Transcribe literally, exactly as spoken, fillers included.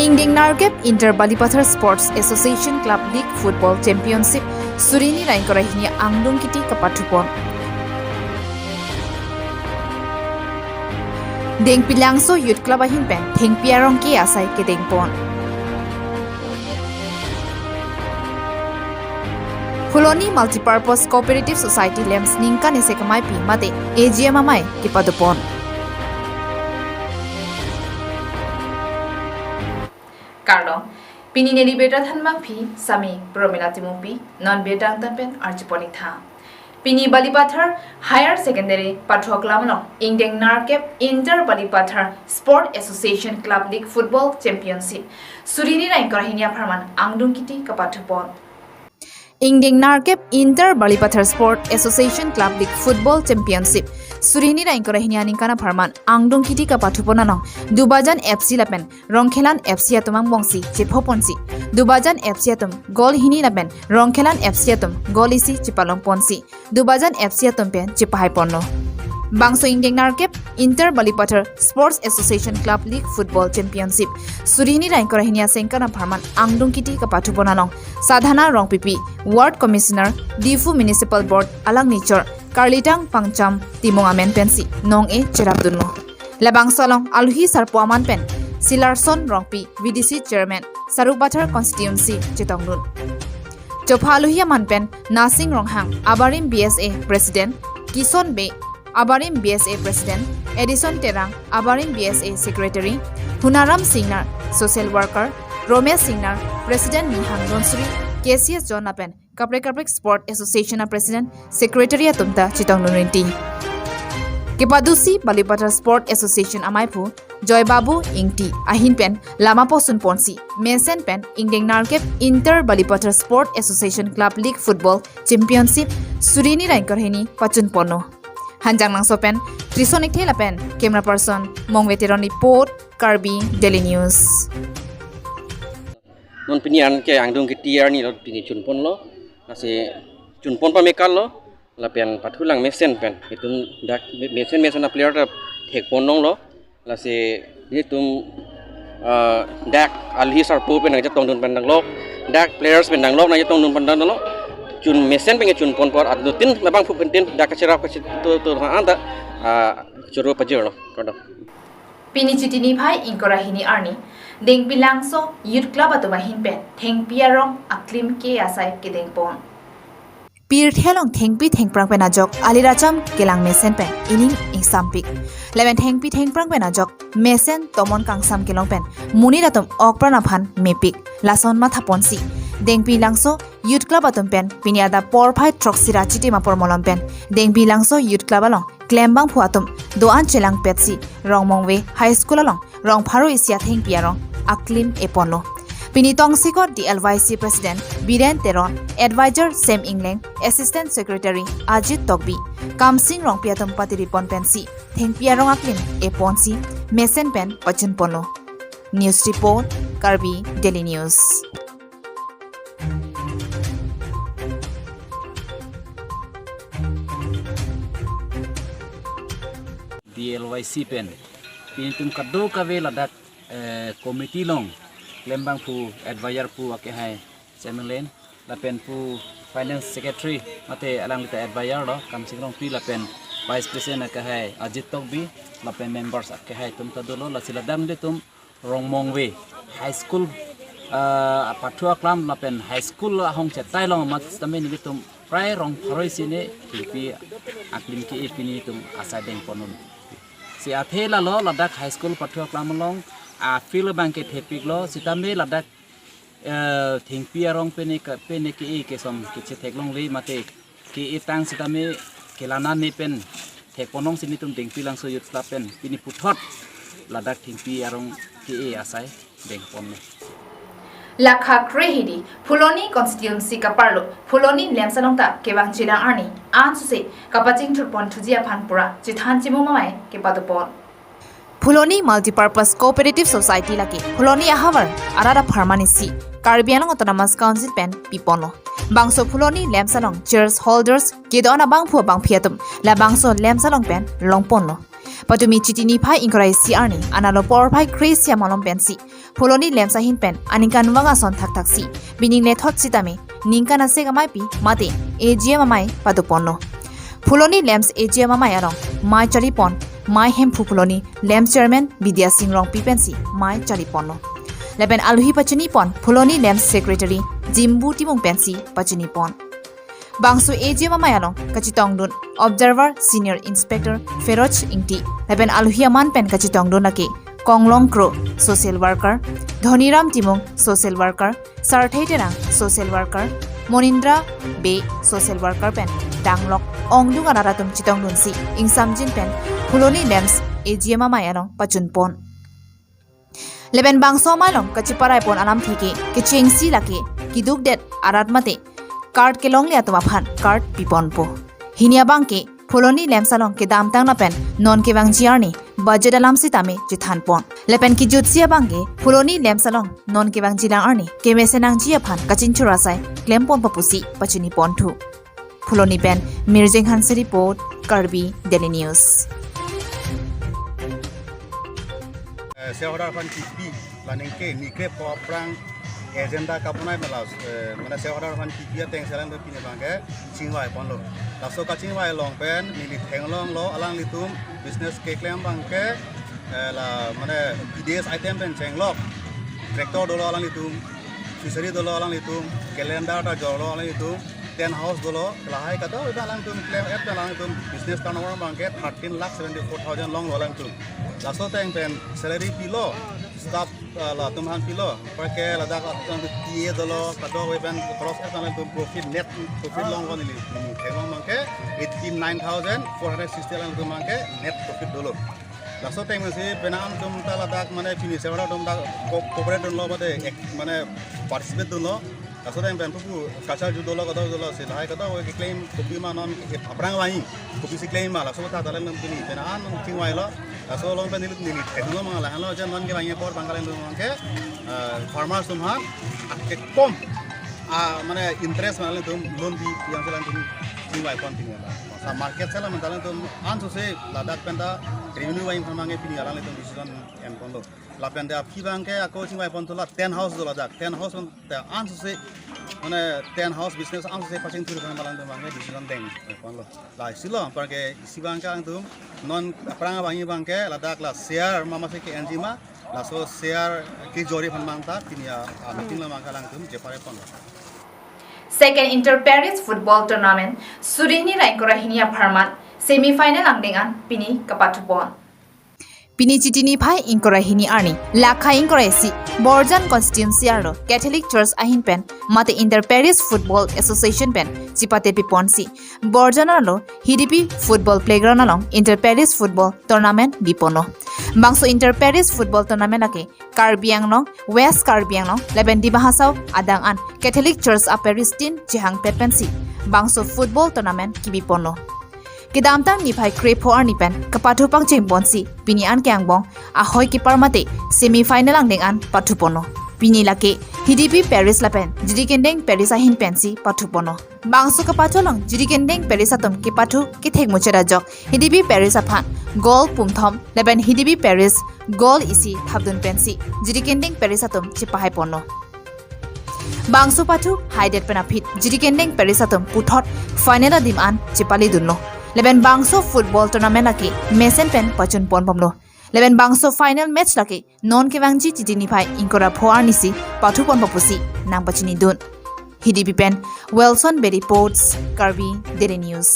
Ingdeng Narkep Inter Balipathar Sports Association Club League Football Championship suri hini ra ingkoi ra hini angdeng kiti kapathupon. Dengpi Langso Youth Club ahin pen thengpi arong ke-e asai kedengpon. Phuloni Multipurpose Cooperative Society LAMPS ningkan isi kamaipi mate A G M amei kepadopon. Kardom, pini neli birta thanbangpi sami Promila Timungpi, non birta angtan pen arjupon-ik tha. Pini Balipathar Higher Secondary Pathu Aklam along Ingdeng Narkep Inter Balipathar Sport Association Club League Football Championship suri hini ra ingkoi ra hini apharman angdeng kiti kapathupon. Ingdeng Narkep Inter Balipathar Sport Association Club League Football Championship suri hini ra ingkoi ra hini aningkan apharman angdeng kiti kapathupon along Dubajan F C lapen Rongkhelan F C atum angbongsi chephoponsi, Dubajan F C atum goal hini lapen Rongkhelan F C atum goal isi chepalongponsi, Dubajan F C atum pen chepahaiponlo. Bangso Ingdeng Narkep Inter Balipathar Sports Association Club League Football Championship suri hini ra ingkoi ra hini asengkan apharman angdeng kiti kapathupon along Sadhana Rongpipi, Ward Commissioner, Diphu Municipal Board alangli chor Karlitang Pangcham Timung amen pensi nong-e cherapdunlo. Labangso along alohi sarpo aman pen Silarson Rongpi, V D C Chairman, Sarupathar Constituency chetongdun. Chopha alohi aman pen Nasing Ronghang, abarim B S A President, Kison Bey, abarim B S A President, Edison Terang, abarim B S A Secretary, Hunaram Singnar, Social Worker, Romesh Singnar, President Nihang Donsri, K C S John lapen kaprek kaprek Sport Association a President, Secretary atum ta chetongdun rinti. Kepadusi Balipathar Sport Association amaiphu Joy Babu Ingti ahin pen lama posunponsi mesen pen Ingdeng Narkep Inter Balipathar Sport Association Club League Football Championship suri hini ra ingkoi ra hini pachunponlo. Hanjanglangso pen Trison Ikthe lapen camera person Mongve Teron report, Karbi Daily News. Non pini an ke angdeng kiti arni lo pini chunponlo, lasi chunpon pamekal lo, lapen pathulang mesen pen itum dak mesen mesen a player ta thekpon longlo, lasi itum, ah, dak alohi sarpo pen nangchetongdun pen danglok, dak players pen danglok nangchetongdun pen danglok, chun mesen pen chunpon apor adutin labangphu pen tin dak kacherap kachitu tu ha anta, ah, choro pajirlo. Kardom. Pini Chiti niphai ingkoi ra hini arni Dengpi Langso Youth Club atum ahin pen thengpi arong aklim ke-e asai kedengpon. Pirthe along thengpi thengphrang pen ajok aliracham kelang mesen pen ining ingsampik. Lapen thengpi thengphrang pen ajok mesen tomon kangsam kelong pen monit atum okpran aphan mepik. Lason mathaponsi Dengpi Langso Youth Club atum pen pini adap porphai throksi ra chitim apor malom pen Dengpi Langso Youth Club along klembangphu atum do-an chelangpetsi Rongmongve High School along rong pharo isi athengpi arong aklim eponlo. Pini tongsekot D L Y C President Biren Teron, Advisor Sem Ingleng, Assistant Secretary Ajit Tokbi, Kamsing Rongpi atum patiripon pensi thengpi arong aklim eponsi mesen pen pachunponlo. News Report, Karbi Daily News. D L Y C pen pini itum kadokave ladak, eh, committee along klembangphu advisor pu akehai Sem Ingleng, lapen pu finance secretary mate alangli ta advisor lo Kamsing Rongpi, lapen vice president akehai Ajit Tokbi, lapen members akehai atum ta dolo, lasi ladak nelitum Rongmongve High School, ah, Pathu Aklam lapen High School ahong chetai along amat sitame nelitum prai rong pharo isi ne thengpi aklim ke-e pini itum asai dengponlo. Si athe lalo ladak High School Pathu Aklam along a field abang ke thepiklo, sitame ladak, eh, thengpi arong pene ke, pene ke-e kesom kechetheklongle mate ke-e tang sitame kelang an ne pen thekponlongsi nelitum Dengpi Langso Youth Club pen pini puthot ladak thengpi arong ke-e asai dengponlo. Lakha kre hini Phuloni constituency kaparlo Phuloni LAMPS along ta kevang jilang arni ansose kapachingthurpon thuji aphan pura chethan chimum amei kepadopon. Phuloni Multipurpose Cooperative Society lake Phuloni ahavar arat apharman isi Karbi Anglong Autonomous Council pen piponlo. Bangso Phuloni LAMPS along shares holders kedo-an abangphu abangphi atum labangso LAMPS along pen longponlo. Patumi Chiti niphai ingkoi ra isi arni analo porphai kre-isi malom pensi Phuloni Lamps ahin pen aningkanvang ason thakthaksi pining lethot sitame ningkan asek ameipi mate A G M amei padoponlo. Phuloni Lamps A G M amei along mei charlipon mei Hemphu Phuloni Lamps Chairman Bidya Sing Rongpi pensi mei charliponlo. Lapen aluhi pachinipon Phuloni Lamps Secretary Jimbu Timung pensi pachinipon. Bangso A G M amei along kachetongdun Observer Senior Inspector Feroj Ingti lapen aluhi aman pen kachetongdun lake Konglong Kro, Social Worker, Dhoniram Timung, Social Worker, Sarthei Terang, Social Worker, Monindra Bey, Social Worker pen danglok ongdung arat atum chetongdunsi ingsamjin pen Phuloni Lamps A G M amei along pachunpon. Lapen bangso amei along kacheparai pon alamthe ke kechengsi lake keduk det arat mate card kelongle atum aphan card piponpo. Hini abangke Phuloni Lamps along kedamtang lapen non kevangji arni budget alam sitame chethanpon. Lapen kejutsi abangke Phuloni Lamps along non kevangji lang arni kemesen nangji aphan kachinchur asai klemponpo pusi pachiniponthu. Phuloni pen Mirjeng Hanse report, Karbi Daily News. Eh, shareholder aphan kipi, la ningke nikre pho aphrang agenda kabonai malas, eh, mane shareholder aphan kipi ateng si alangtum pini abangke chingvaiponlo. Laso kachingvai along pen neli theklonglo alanglitum business keklem abangke, eh, la mane P D S item pen chenglok. Tractor dolo alanglitum, fishery dolo alanglitum, calendar ta dolo alanglitum, tent house dolo, lahai kadokave alangtum klem-et pen alangtum business turnover abangke thirteen lakh seventy-four thousand longlo alangtum. Laso ateng pen salary pilo, staff, ah, latum aphan pilo, anparke ladak alangtum T A dolo, kadokave pen cross-et alangtum profit, net profit longlo neli. Hmm, theklong abangke eighty-nine thousand four hundred sixty alangtum abangke net profit dolo. Laso ateng si penang atum ta ladak mane pini shareholder atum ta co-, cooperate dunlo mate ek, mane participate dunlo. Laso ateng pen pupu kacha ju dolo kadokave dolo si lahai kadokave keklem kopi ma non aphrang vangji kopisi klem ma laso ta alangtum pini penang chingvailo. Laso along pen neli neli theklong ma lahenlo je non kevangji apor abang alangtum abangke, eh, farmers atum aphan akekom, ah, mane interest ma alangtum loan pi yang si alangtum chingvaipon pini la. Sa market sela mental atum ansose ladak pen ta revenue vangji aphan abangke pini alangtum decision enponlo. Lapen ta aphi abangke ako chingvaiponthu la tent house dolo ladak. Tent house pen ta ansose mane tent house business ansose pachingthur aphan alangtum abangke decision dengponlo. La isi lo, anparke isi abangke alangtum non aphrang vangji abangke ladak la share ma masi ke-enji ma, laso share kejori aphan abang ta pini a, a meeting along abangke alangtum chepareponlo. Second Inter Parish Football Tournament suri hini ra ingkoi ra hini apharman semi final angdeng an pini kapathupon. Pini Chiti niphai ingkoi ra hini arni, lakhai ingkoi ra isi, Borjan constituency arlo Catholic Church ahin pen mate Inter Parish Football Association pen chipate piponsi Borjan arlo H D P Football Playground along Inter Parish Football Tournament biponlo. Bangso Inter Parish Football Tournament lake Karbi Anglong, West Karbi Anglong lapen Dima Hasao adang an Catholic Church a-parish tin chehangpet pensi bangso football tournament kebiponlo. Kedamtang niphai krepho arni pen kapathu pangchengponsi pini an ke angbong ahoi kepar mate semi final angdeng an pathuponlo. Pini lake H D P Parish lapen Jirikindeng Parish ahin pensi pathuponlo. Bangso kapathu along Jirikindeng Parish atum kepathu kethek muchot ajok H D P Parish aphan goal pumthom lapen H D P Parish goal isi thapdun pensi Jirikindeng Parish atum chepahaiponlo. Bangso pathu haidet pen aphi Jirikindeng Parish atum puthot final adim an chepaledunlo. Lapen bangso football tournament lake mesen pen pachunponbomlo. Lapen bangso final match lake non kevangji Chiti niphai ingkoi ra pho arni si pathuponpo pusi nangpachinidun. H D P pen Wilson Bey reports, Karbi Daily News.